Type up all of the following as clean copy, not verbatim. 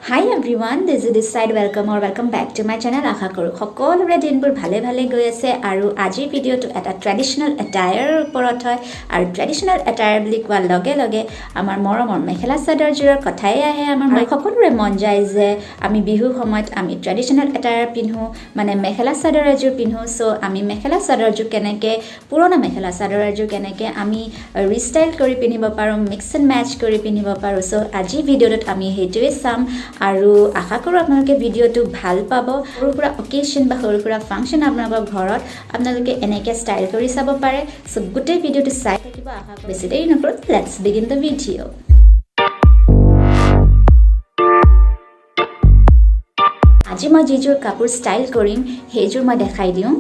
Hi everyone, this is this side. Welcome or welcome back to my channel. আশা কৰোঁ সকলোৰে দিনবোৰ ভালে ভালে গৈ আছে। আৰু আজিৰ ভিডিঅ'টো এটা ট্ৰেডিশ্যনেল এটায়াৰৰ ওপৰত হয়। আৰু ট্ৰেডিশ্যনেল এটায়াৰ বুলি কোৱাৰ লগে লগে আমাৰ মৰমৰ মেখেলা চাদৰযোৰৰ কথাই আহে। আমাৰ সকলোৰে মন যায় যে আমি বিহুৰ সময়ত আমি ট্ৰেডিশ্যনেল এটায়াৰ পিন্ধোঁ, মানে মেখেলা চাদৰ এযোৰ পিন্ধোঁ। চ' আমি মেখেলা চাদৰযোৰ কেনেকৈ, পুৰণা মেখেলা চাদৰ এযোৰ কেনেকৈ আমি ৰিষ্টাইল কৰি পিন্ধিব পাৰোঁ, মিক্স এণ্ড মেচ কৰি পিন্ধিব পাৰোঁ, চ' আজিৰ ভিডিঅ'টোত আমি সেইটোৱে চাম। আৰু আশা কৰোঁ আপোনালোকে ভিডিঅ'টো ভাল পাব। সৰু সুৰা অকেশ্যন বা সৰু সুৰা ফাংচন আপোনালোকৰ ঘৰত আপোনালোকে এনেকৈ ষ্টাইল কৰি চাব পাৰে। চ' গোটেই ভিডিঅ'টো চাই থাকিব। আশা কৰোঁ, বেছি দেৰি নকৰোঁ, let's begin the video. আজি মই যিযোৰ কাপোৰ ষ্টাইল কৰিম, সেইযোৰ মই দেখাই দিওঁ।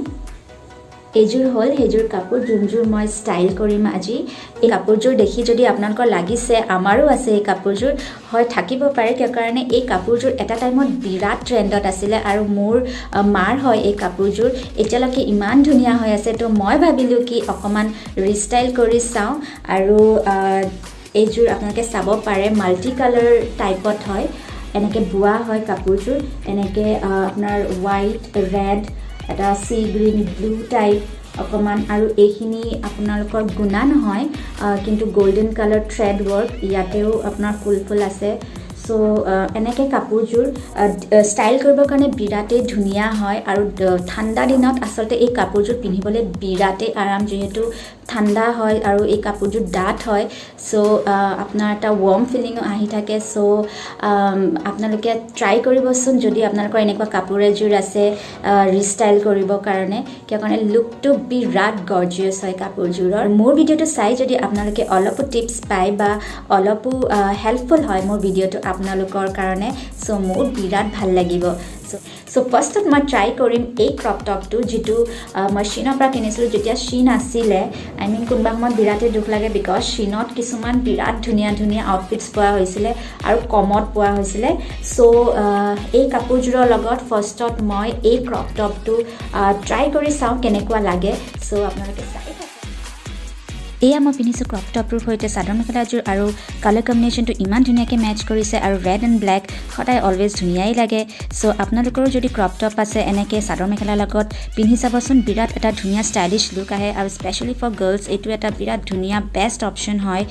এইযোৰ হ'ল সেইযোৰ কাপোৰ, যোনযোৰ মই ষ্টাইল কৰিম আজি। এই কাপোৰযোৰ দেখি যদি আপোনালোকৰ লাগিছে আমাৰো আছে এই কাপোৰযোৰ, হয়, থাকিব পাৰে। কিয় কাৰণে এই কাপোৰযোৰ এটা টাইমত বিৰাট ট্ৰেণ্ডত আছিলে আৰু মোৰ মাৰ হয় এই কাপোৰযোৰ, এতিয়ালৈকে ইমান ধুনীয়া হৈ আছে। তো মই ভাবিলোঁ কি অকণমান ৰিষ্টাইল কৰি চাওঁ। আৰু এইযোৰ আপোনালোকে চাব পাৰে, মাল্টি কালাৰ টাইপত হয়। এনেকৈ বোৱা হয় কাপোৰযোৰ, এনেকৈ আপোনাৰ হোৱাইট, ৰেড, এটা চি গ্ৰীণ, ব্লু টাইপ অকণমান। আৰু এইখিনি আপোনালোকৰ গুণা নহয়, কিন্তু গল্ডেন কালাৰ থ্ৰেড ৱৰ্ক, ইয়াতেও আপোনাৰ ফুল ফুল আছে। চ' এনেকৈ কাপোৰযোৰ ষ্টাইল কৰিবৰ কাৰণে বিৰাটেই ধুনীয়া হয়। আৰু ঠাণ্ডা দিনত আচলতে এই কাপোৰযোৰ পিন্ধিবলৈ বিৰাটেই আৰাম, যিহেতু ঠাণ্ডা হয় আৰু এই কাপোৰযোৰ ডাঠ হয়। চ' আপোনাৰ এটা ৱৰ্ম ফিলিঙো আহি থাকে। চ' আপোনালোকে ট্ৰাই কৰিবচোন, যদি আপোনালোকৰ এনেকুৱা কাপোৰ এযোৰ আছে ৰিষ্টাইল কৰিবৰ কাৰণে। কিয় কাৰণে লুকটো বিৰাট গৰ্জিয়াছ হয় কাপোৰযোৰৰ। মোৰ ভিডিঅ'টো চাই যদি আপোনালোকে অলপো টিপছ পায় বা অলপো হেল্পফুল হয় মোৰ ভিডিঅ'টো আপোনালোকৰ কাৰণে, চ' মোৰ বিৰাট ভাল লাগিব। চ' ফাৰ্ষ্টত মই ট্ৰাই কৰিম এই ক্ৰপ টপটো, যিটো মই শ্বিনৰ পৰা কিনিছিলোঁ যেতিয়া শ্বিন আছিলে। I mean, কোনোবা সময়ত বিৰাটেই দুখ লাগে, because শ্বিনত কিছুমান বিৰাট ধুনীয়া ধুনীয়া আউটফিটছ পোৱা হৈছিলে আৰু কমত পোৱা হৈছিলে। চ' এই কাপোৰযোৰৰ লগত ফাৰ্ষ্টত মই এই ক্ৰপ টপটো ট্ৰাই কৰি চাওঁ কেনেকুৱা লাগে। চ' আপোনালোকে চাই থাকক। এয়া মই পিন্ধিছোঁ ক্ৰপ টপটোৰ সৈতে চাদৰ মেখেলাযোৰ আৰু কালাৰ কম্বিনেশ্যনটো ইমান ধুনীয়াকৈ মেচ কৰিছে। আৰু ৰেড এণ্ড ব্লেক সদায় অলৱেজ ধুনীয়াই লাগে। চ' আপোনালোকৰো যদি ক্ৰপ টপ আছে, এনেকৈ চাদৰ মেখেলাৰ লগত পিন্ধি চাবচোন, বিৰাট এটা ধুনীয়া ষ্টাইলিছ লুক আহে। আৰু স্পেচিয়েলি ফৰ গাৰ্লছ এইটো এটা বিৰাট ধুনীয়া বেষ্ট অপশ্যন হয়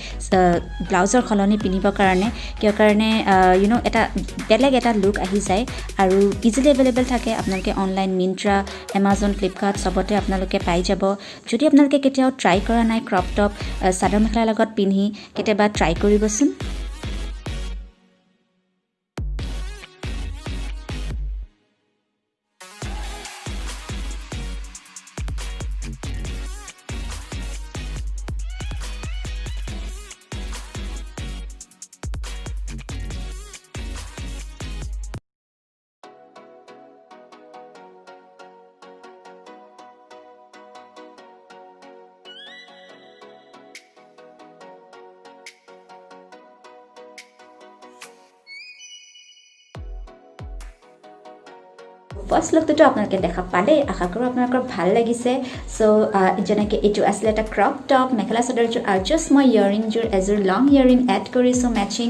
ব্লাউজৰ সলনি পিন্ধিবৰ কাৰণে। কিয় কাৰণে এটা বেলেগ এটা লুক আহি যায় আৰু ইজিলি এভেইলেবল থাকে। আপোনালোকে অনলাইন মিণ্ট্ৰা, এমাজন, ফ্লিপকাৰ্ট চবতে আপোনালোকে পাই যাব। যদি আপোনালোকে কেতিয়াও ট্ৰাই কৰা নাই ক্ৰপ টপ চাদৰ মেখেলাৰ লগত পিন্ধি, কেতিয়াবা ট্ৰাই কৰিবচোন। ফাৰ্ষ্ট লুকটোতো আপোনালোকে দেখা পালেই, আশা কৰোঁ আপোনালোকৰ ভাল লাগিছে। চ' যেনেকৈ এইটো আছিলে এটা ক্ৰপ টপ, মেখেলা চাদৰযোৰ আৰু জাষ্ট মই ইয়েৰিংযোৰ, এযোৰ লং ইয়েৰিং এড কৰিছোঁ মেচিং,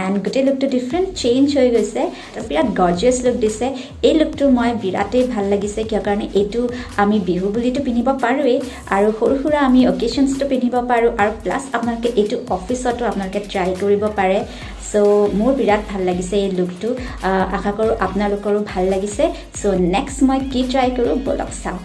এণ্ড গোটেই লুকটো ডিফাৰেণ্ট চেঞ্জ হৈ গৈছে। বিৰাট গৰ্জিয়াছ লুক দিছে। এই লুকটো মই বিৰাটেই ভাল লাগিছে। কিয় কাৰণে এইটো আমি বিহু বুলিতো পিন্ধিব পাৰোঁৱেই আৰু সৰু সুৰা আমি অকেশ্যনছটো পিন্ধিব পাৰোঁ আৰু প্লাছ আপোনালোকে এইটো অফিচতো আপোনালোকে ট্ৰাই কৰিব পাৰে। চ' মোৰ বিৰাট ভাল লাগিছে এই লুকটো। আশা কৰোঁ আপোনালোকৰো ভাল লাগিছে। চ' নেক্সট মই কি ট্ৰাই কৰোঁ, ব'লক চাওঁ।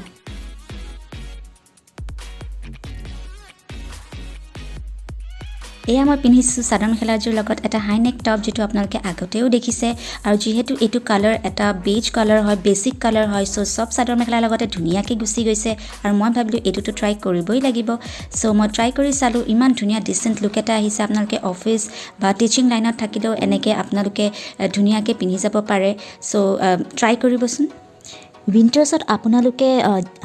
এয়া মই পিন্ধিছোঁ চাদৰ মেখেলাযোৰ লগত এটা হাই নেক টপ, যিটো আপোনালোকে আগতেও দেখিছে। আৰু যিহেতু এইটো কালাৰ এটা বেজ কালাৰ হয়, বেচিক কালাৰ হয়, চ' চব চাদৰ মেখেলাৰ লগতে ধুনীয়াকৈ গুচি গৈছে। আৰু মই ভাবিলোঁ এইটোতো ট্ৰাই কৰিবই লাগিব। চ' মই ট্ৰাই কৰি চালোঁ, ইমান ধুনীয়া ডিচেণ্ট লুক এটা আহিছে। আপোনালোকে অফিচ বা টিচিং লাইনত থাকিলেও এনেকৈ আপোনালোকে ধুনীয়াকৈ পিন্ধি যাব পাৰে। চ' ট্ৰাই কৰিবচোন। উইণ্টাৰ্ছত আপোনালোকে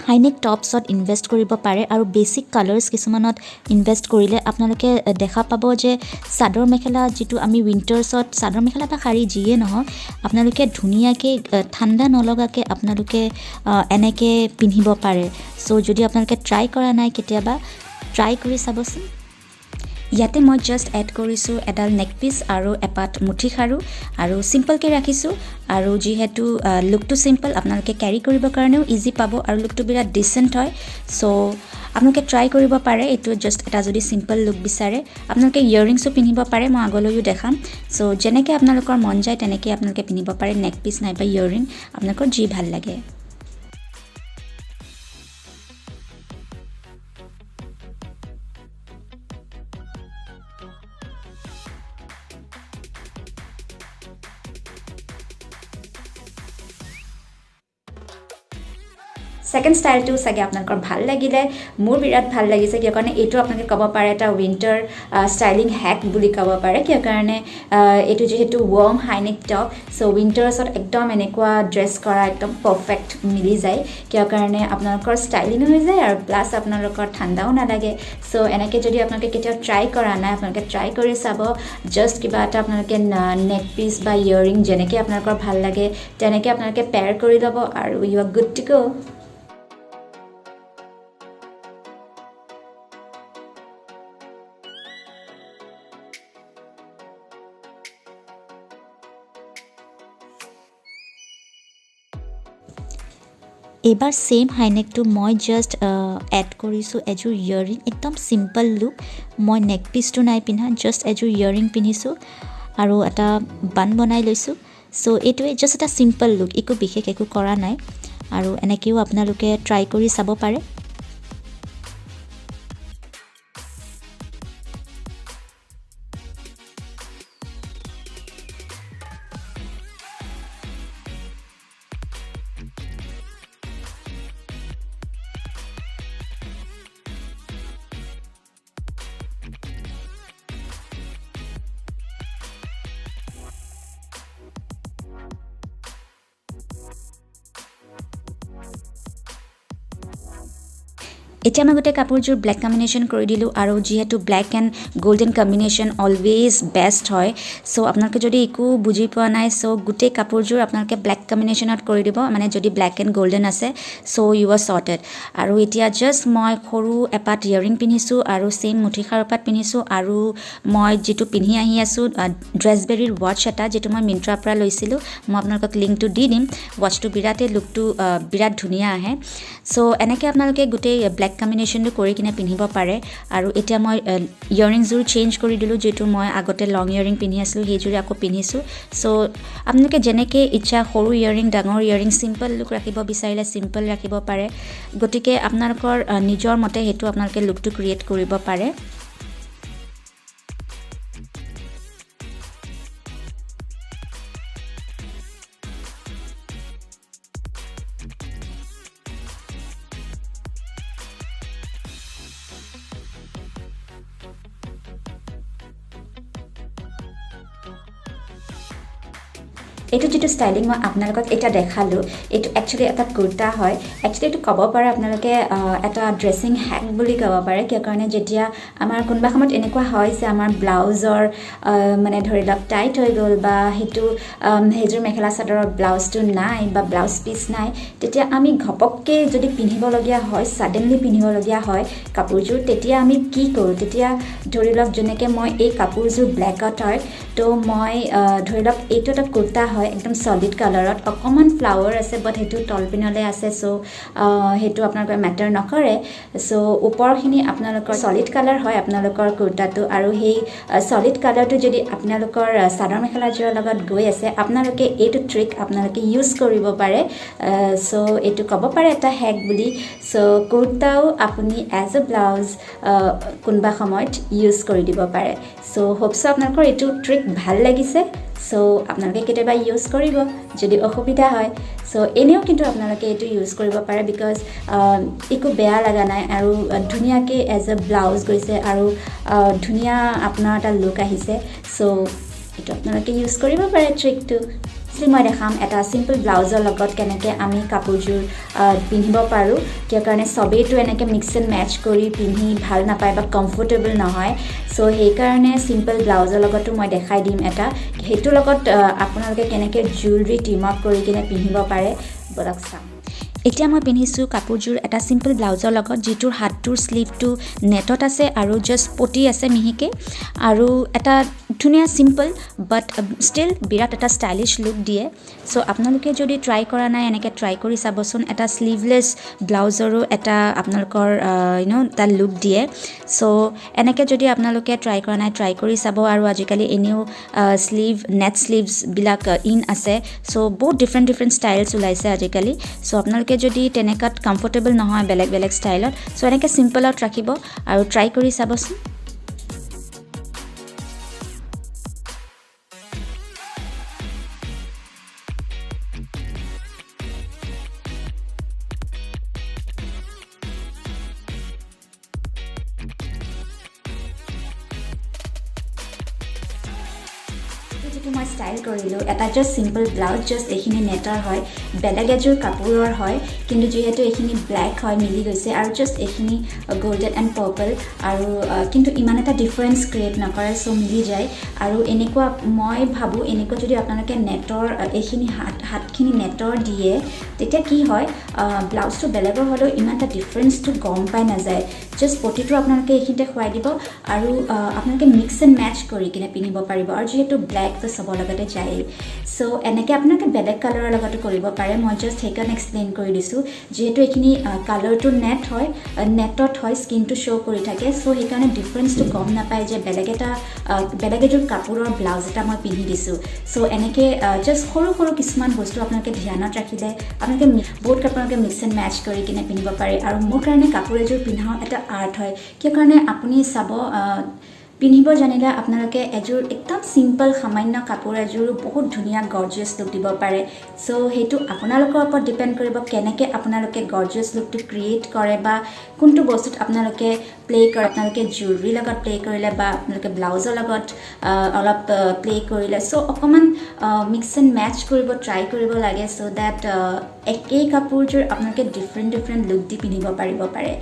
হাইনেক টপছত ইনভেষ্ট কৰিব পাৰে আৰু বেচিক কালাৰ্ছ কিছুমানত ইনভেষ্ট কৰিলে আপোনালোকে দেখা পাব যে চাদৰ মেখেলা যিটো আমি উইণ্টাৰ্ছত চাদৰ মেখেলা বা শাৰী যিয়ে নহওক, আপোনালোকে ধুনীয়াকৈ ঠাণ্ডা নলগাকৈ আপোনালোকে এনেকৈ পিন্ধিব পাৰে। চ' যদি আপোনালোকে ট্ৰাই কৰা নাই, কেতিয়াবা ট্ৰাই কৰি চাবচোন। ইয়াতে মই জাষ্ট এড কৰিছোঁ এডাল নেক পিচ আৰু এপাত মুঠি খাৰু আৰু চিম্পলকৈ ৰাখিছোঁ। আৰু যিহেতু লুকটো চিম্পল, আপোনালোকে কেৰি কৰিবৰ কাৰণেও ইজি পাব আৰু লুকটো বিৰাট ডিচেণ্ট হয়। চ' আপোনালোকে ট্ৰাই কৰিব পাৰে এইটো, জাষ্ট এটা যদি চিম্পল লুক বিচাৰে। আপোনালোকে ইয়েৰিংছো পিন্ধিব পাৰে, মই আগলৈও দেখাম। চ' যেনেকৈ আপোনালোকৰ মন যায়, তেনেকৈ আপোনালোকে পিন্ধিব পাৰে, নেক পিচ নাইবা ইয়েৰিং, আপোনালোকৰ যি ভাল লাগে। ছেকেণ্ড ষ্টাইলটো চাগে আপোনালোকৰ ভাল লাগিলে, মোৰ বিৰাট ভাল লাগিছে। কিয় কাৰণে এইটো আপোনালোকে ক'ব পাৰে এটা উইণ্টাৰ ষ্টাইলিং হেক বুলি ক'ব পাৰে। কিয় কাৰণে এইটো যিহেতু ৱৰ্ম হাইনেক টপ, চ' উইণ্টাৰ্ছত একদম এনেকুৱা ড্ৰেছ কৰা একদম পাৰফেক্ট মিলি যায়। কিয় কাৰণে আপোনালোকৰ ষ্টাইলিঙো হৈ যায় আৰু প্লাছ আপোনালোকৰ ঠাণ্ডাও নালাগে। চ' এনেকৈ যদি আপোনালোকে কেতিয়াও ট্ৰাই কৰা নাই, আপোনালোকে ট্ৰাই কৰি চাব। জাষ্ট কিবা এটা আপোনালোকে নেক পিচ বা ইয়েৰিং, যেনেকৈ আপোনালোকৰ ভাল লাগে তেনেকৈ আপোনালোকে পেয়াৰ কৰি ল'ব আৰু you are good to go। এইবাৰ ছেইম হাইনেকটো মই জাষ্ট এড কৰিছোঁ এযোৰ ইয়েৰিং, একদম চিম্পল লুক। মই নেক পিচটো নাই পিন্ধা, জাষ্ট এযোৰ ইয়েৰিং পিন্ধিছোঁ আৰু এটা বান বনাই লৈছোঁ। চ' এইটোৱে জাষ্ট এটা চিম্পল লুক, একো বিশেষ একো কৰা নাই। আৰু এনেকৈও আপোনালোকে ট্ৰাই কৰি চাব পাৰে। এতিয়া মই গোটেই কাপোৰযোৰ ব্লেক কম্বিনেশ্যন কৰি দিলোঁ। আৰু যিহেতু black and golden combination always best হয়, চ' আপোনালোকে যদি একো বুজি পোৱা নাই, চ' গোটেই কাপোৰযোৰ আপোনালোকে ব্লেক কম্বিনেশ্যনত কৰি দিব, মানে যদি ব্লেক এণ্ড গল্ডেন আছে, so you are sorted। আৰু এতিয়া জাষ্ট মই সৰু এপাত ইয়েৰিং পিন্ধিছোঁ আৰু ছেইম মুঠিখাৰু এপাত পিন্ধিছোঁ। আৰু মই যিটো পিন্ধি আহি আছোঁ, ড্ৰেছবেৰীৰ ৱাটচ এটা, যিটো মই মিণ্ট্ৰাৰ পৰা লৈছিলোঁ, মই আপোনালোকক লিংকটো দি দিম। ৱাটচটো বিৰাটেই লুকটো বিৰাট ধুনীয়া আহে। চ' এনেকৈ আপোনালোকে গোটেই ব্লেক কম্বিনেশ্যনটো কৰি কিনে পিন্ধিব পাৰে। আৰু এতিয়া মই ইয়েৰিংযোৰ চেঞ্জ কৰি দিলোঁ, যিটো মই আগতে লং ইয়েৰিং পিন্ধি আছিলোঁ, সেইযোৰে আকৌ পিন্ধিছোঁ। চ' আপোনালোকে যেনেকৈ ইচ্ছা, সৰু ইয়েৰিং, ডাঙৰ ইয়েৰিং, চিম্পল লুক ৰাখিব বিচাৰিলে চিম্পল ৰাখিব পাৰে। গতিকে আপোনালোকৰ নিজৰ মতে সেইটো আপোনালোকে লুকটো ক্ৰিয়েট কৰিব পাৰে। এইটো যিটো ষ্টাইলিং মই আপোনালোকক এতিয়া দেখালোঁ, এইটো একচুৱেলি এটা কুৰ্তা হয়। একচুৱেলি এইটো ক'ব পাৰে আপোনালোকে এটা ড্ৰেছিং হেক বুলি ক'ব পাৰে। কিয় কাৰণে যেতিয়া আমাৰ কোনোবা সময়ত এনেকুৱা হয় যে আমাৰ ব্লাউজৰ মানে ধৰি লওক টাইট হৈ গ'ল বা সেইযোৰ মেখেলা চাদৰৰ ব্লাউজটো নাই বা ব্লাউজ পিচ নাই, তেতিয়া আমি ঘপককৈ যদি পিন্ধিবলগীয়া হয়, ছাডেনলি পিন্ধিবলগীয়া হয় কাপোৰযোৰ, তেতিয়া আমি কি কৰোঁ? তেতিয়া ধৰি লওক যেনেকৈ মই এই কাপোৰযোৰ ব্লেকত হয়, তো মই ধৰি লওক এইটো এটা কুৰ্তা হয়, একদম চলিড কালাৰত, অকণমান ফ্লাৱাৰ আছে, বাট সেইটো তলপিনলৈ আছে, চ' সেইটো আপোনালোকৰ মেটাৰ নকৰে। চ' ওপৰখিনি আপোনালোকৰ চলিড কালাৰ হয় আপোনালোকৰ কুৰ্তাটো, আৰু সেই চলিড কালাৰটো যদি আপোনালোকৰ চাদৰ মেখেলাযোৰৰ লগত গৈ আছে, আপোনালোকে এইটো ট্ৰিক আপোনালোকে ইউজ কৰিব পাৰে। চ' এইটো ক'ব পাৰে এটা হেক বুলি। চ' কুৰ্তাও আপুনি এজ এ ব্লাউজ কোনোবা সময়ত ইউজ কৰি দিব পাৰে। চ' হোপছ' আপোনালোকৰ এইটো ট্ৰিক ভাল লাগিছে। চ' আপোনালোকে কেতিয়াবা ইউজ কৰিব যদি অসুবিধা হয়। চ' এনেও কিন্তু আপোনালোকে এইটো ইউজ কৰিব পাৰে, because একো বেয়া লগা নাই আৰু ধুনীয়াকৈ এজ এ ব্লাউজ গৈছে আৰু ধুনীয়া আপোনাৰ এটা লুক আহিছে। চ' এইটো আপোনালোকে ইউজ কৰিব পাৰে ট্ৰিকটো। মই দেখাম এটা চিম্পল ব্লাউজৰ লগত কেনেকৈ আমি কাপোৰযোৰ পিন্ধিব পাৰোঁ। কিয় কাৰণে চবেইতো এনেকৈ মিক্স এণ্ড মেটচ কৰি পিন্ধি ভাল নাপায় বা কমফৰ্টেবল নহয়। চ' সেইকাৰণে চিম্পল ব্লাউজৰ লগতো মই দেখাই দিম এটা, সেইটোৰ লগত আপোনালোকে কেনেকৈ জুৱেলাৰী টিম আপ কৰি কিনে পিন্ধিব পাৰে। ব'লক চাওঁ। এতিয়া মই পিন্ধিছোঁ কাপোৰযোৰ এটা চিম্পল ব্লাউজৰ লগত, যিটোৰ হাতটোৰ শ্লিভটো নেটত আছে আৰু জাষ্ট পতি আছে মিহিকৈ আৰু এটা ধুনীয়া চিম্পল বাট ষ্টিল বিৰাট এটা ষ্টাইলিছ লুক দিয়ে। চ' আপোনালোকে যদি ট্ৰাই কৰা নাই, এনেকৈ ট্ৰাই কৰি চাবচোন। এটা শ্লিভলেছ ব্লাউজৰো এটা আপোনালোকৰ এটা লুক দিয়ে। চ' এনেকৈ যদি আপোনালোকে ট্ৰাই কৰা নাই, ট্ৰাই কৰি চাব। আৰু আজিকালি এনেও শ্লিভ নেট শ্লিভছবিলাক ইন আছে। চ' বহুত ডিফাৰেণ্ট ডিফাৰেণ্ট ষ্টাইলছ ওলাইছে আজিকালি। চ' আপোনালোকে যদি তেনেকুৱাত কমফৰ্টেবল নহয় বেলেগ বেলেগ ষ্টাইলত, চ' এনেকৈ চিম্পলত ৰাখিব আৰু ট্ৰাই কৰি চাবচোন। যিটো মই ষ্টাইল কৰিলোঁ, এটা জাষ্ট চিম্পল ব্লাউজ, জাষ্ট এইখিনি নেটৰ হয়, বেলেগ এযোৰ কাপোৰৰ হয়, কিন্তু যিহেতু এইখিনি ব্লেক হয় মিলি গৈছে আৰু জাষ্ট এইখিনি গল্ডেন এণ্ড পাৰ্পল আৰু কিন্তু ইমান এটা ডিফাৰেঞ্চ ক্ৰিয়েট নকৰে, চ' মিলি যায়। আৰু এনেকুৱা মই ভাবোঁ, এনেকুৱা যদি আপোনালোকে নেটৰ এইখিনি হাতখিনি নেটৰ দিয়ে, তেতিয়া কি হয়, ব্লাউজটো বেলেগৰ হ'লেও ইমান এটা ডিফাৰেঞ্চটো গম পাই নাযায়। জাষ্ট পতিটো আপোনালোকে এইখিনিতে খুৱাই দিব আৰু আপোনালোকে মিক্স এণ্ড মেচ কৰি কিনে পিন্ধিব পাৰিব। আৰু যিহেতু ব্লেক তো চবৰ লগতে যায়েই, চ' এনেকৈ আপোনালোকে বেলেগ কালাৰৰ লগতো কৰিব পাৰে। মই জাষ্ট সেইকাৰণে এক্সপ্লেইন কৰি দিছোঁ, যিহেতু এইখিনি কালাৰটো নেট হয়, নেটত হয়, স্কিনটো শ্ব' কৰি থাকে। চ' সেইকাৰণে ডিফাৰেঞ্চটো গম নাপায় যে বেলেগ এযোৰ কাপোৰৰ ব্লাউজ এটা মই পিন্ধি দিছোঁ। চ' এনেকৈ জাষ্ট সৰু সৰু কিছুমান বস্তু আপোনালোকে ধ্যানত ৰাখিলে আপোনালোকে বহুত কাপোৰ আপোনালোকে মিক্স এণ্ড মেচ কৰি কিনে পিন্ধিব পাৰে। আৰু মোৰ কাৰণে কাপোৰ এযোৰ পিন্ধাও এটা আৰ্ট হয়। কিয় কাৰণে আপুনি চাব, পিন্ধিব জানিলে আপোনালোকে এযোৰ একদম চিম্পল সামান্য কাপোৰ এযোৰো বহুত ধুনীয়া গৰ্জিয়াছ লুক দিব পাৰে। চ' সেইটো আপোনালোকৰ ওপৰত ডিপেণ্ড কৰিব কেনেকৈ আপোনালোকে গৰ্জিয়াছ লুকটো ক্ৰিয়েট কৰে বা কোনটো বস্তুত আপোনালোকে প্লে কৰে। আপোনালোকে জুৱেলাৰীৰ লগত প্লে কৰিলে বা আপোনালোকে ব্লাউজৰ লগত অলপ প্লে কৰিলে, চ' অকণমান মিক্স এণ্ড মেচ কৰিব ট্ৰাই কৰিব লাগে, চ' ডেট একেই কাপোৰযোৰ আপোনালোকে ডিফাৰেণ্ট ডিফাৰেণ্ট লুক দি পিন্ধিব পাৰিব পাৰে।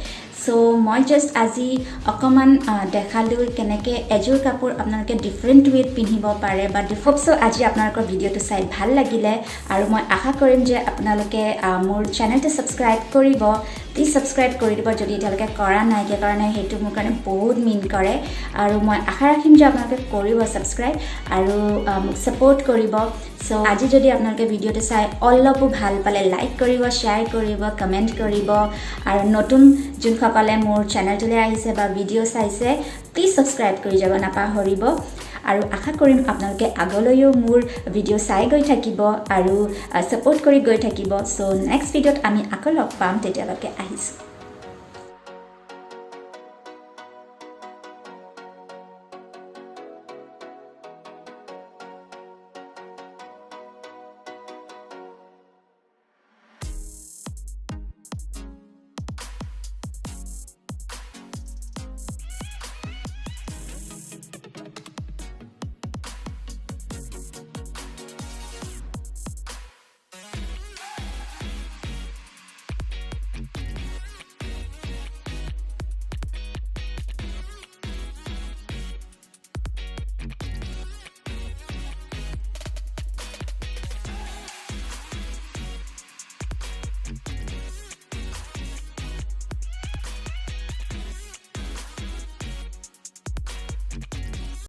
চ' মই জাষ্ট আজি অকণমান দেখালোঁ কেনেকৈ এযোৰ কাপোৰ আপোনালোকে ডিফাৰেণ্ট ৱেত পিন্ধিব পাৰে বা হোপ চ' আজি আপোনালোকৰ ভিডিঅ'টো চাই ভাল লাগিলে আৰু মই আশা কৰিম যে আপোনালোকে মোৰ চেনেলটো ছাবস্ক্ৰাইব কৰিব। প্লিজ ছাবস্ক্ৰাইব কৰি দিব যদি এতিয়ালৈকে কৰা নাই, কিয় কাৰণে সেইটো মোৰ কাৰণে বহুত মিন কৰে। আৰু মই আশা ৰাখিম যে আপোনালোকে কৰিব ছাবস্ক্ৰাইব আৰু মোক ছাপৰ্ট কৰিব। চ' আজি যদি আপোনালোকে ভিডিঅ'টো চাই অলপো ভাল পালে, লাইক কৰিব, শ্বেয়াৰ কৰিব, কমেণ্ট কৰিব। আৰু নতুন যোনসকলে মোৰ চেনেলটোলৈ আহিছে বা ভিডিঅ' চাইছে, প্লিজ ছাবস্ক্ৰাইব কৰি যাব নাপাহৰিব। আৰু আশা কৰিম আপোনালোকে আগলৈও মোৰ ভিডিঅ' চাই গৈ থাকিব আৰু ছাপৰ্ট কৰি গৈ থাকিব। চ' নেক্সট ভিডিঅ'ত আমি আকৌ লগ পাম, তেতিয়ালৈকে আহিছোঁ।